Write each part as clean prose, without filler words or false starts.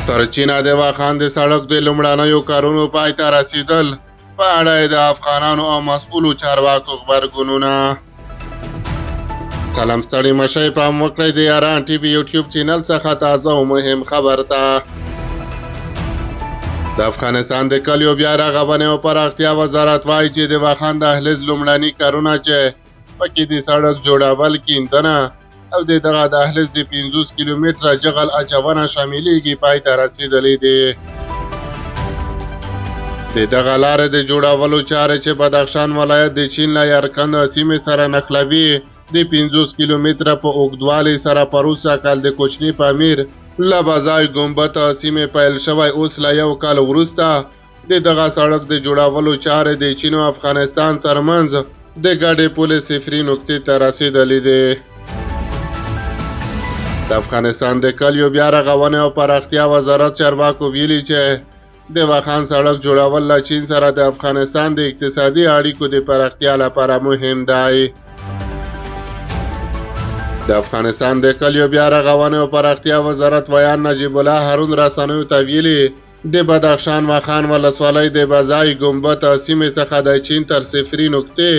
تر چینه د واخان د سړک د لومړنیو کارونو پای ته رسېدل، په اړه یې د افغانانو او مسؤلو چارواکو غبرګونونه. سلام، ستړي مشئ، پام وکړئ د یاران ټي وي یوټیوب چینل څخه تازه او مهم خبر ته. د افغانستان د کلیو بیا رغونې او پراختیا وزارت وایي چې د واخان دهلیز لومړني کارونه چې پکې د سړک جوړول، کیندنه او د دغه دهلیز د 50 کیلومتره جغل اچونه شاملیږي، پای ته رسېدلې دي. د دغه لارې د جوړولو چارې چې بدخشان ولایت د چین له یرکند سیمې سره نښلوي، د 50 کیلومتره په اوږدوالي سره پروسږ کال د کوچني پامیر له بازای ګنبد سیمې پیل شوی. اوس له یو کال وروسته د دغه سړک د جوړولو چارې د چین او افغانستان ترمنځ د ګډې پولې صفري نقطې ته رسېدلې دي. د افغانستان د کلیو بیا رغونې او پراختیا وزارت چارواکو ویلي چې د واخان سړک جوړول له چین سره د افغانستان د اقتصادي اړیکو د پراختیا لپاره مهم دی. د افغانستان د کلیو بیا رغونې او پراختیا وزارت ویاند نجیب الله هارون رسنیو ته ویلي، د بدخشان واخان ولسوالۍ د بازای ګنبد سیمې څخه د چین تر صفري نقطې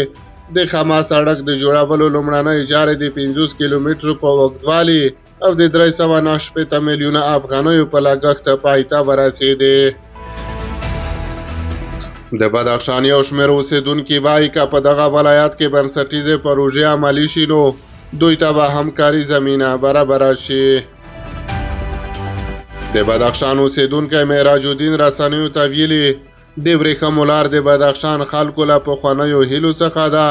د خما سړک د جوړولو لومړنۍ چارې د 50 کیلومترو په اوږدوالي او د 369 میلیونه افغانیو په لګښت پای ته ورسېدې. د بدخشان یو شمېر اوسېدونکي وایي که په دغه ولایت کې بنسټیزې پروژې عملي شي نو دوی ته به هم کاري زمینه برابره شي. د بدخشان اوسېدونکی معراج الدین رسنیو ته ویلي، د ورېښمو لار د بدخشان خلکو له پخوانیو هیلو څخه ده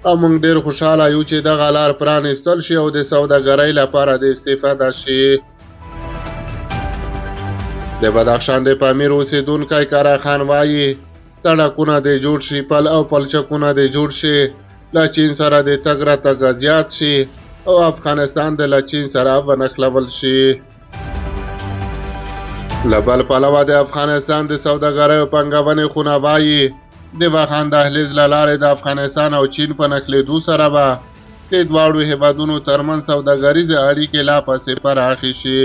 او موږ ډېر خوشحاله یو چې دغه لار پرانیستل شي او د سوداګرۍ لپاره د استفاده شي. د بدخشان د پامیر اوسېدونکی کرا خان وایي، سړکونه دې جوړ شي، پل او پلچکونه دې جوړ شي، له چین سره د تګ راتګ زیات شي او افغانستان د له چین سره ونښلول شي. له بل پلوه د افغانستان د سوداګرۍ او پانګونې خونه وایي، د واخان دهلیز له لارې د افغانستان او چین په نښلېدو سره به د دواړو هېوادونو ترمنځ سوداګریزې اړیکې لا پسې پراخې شي.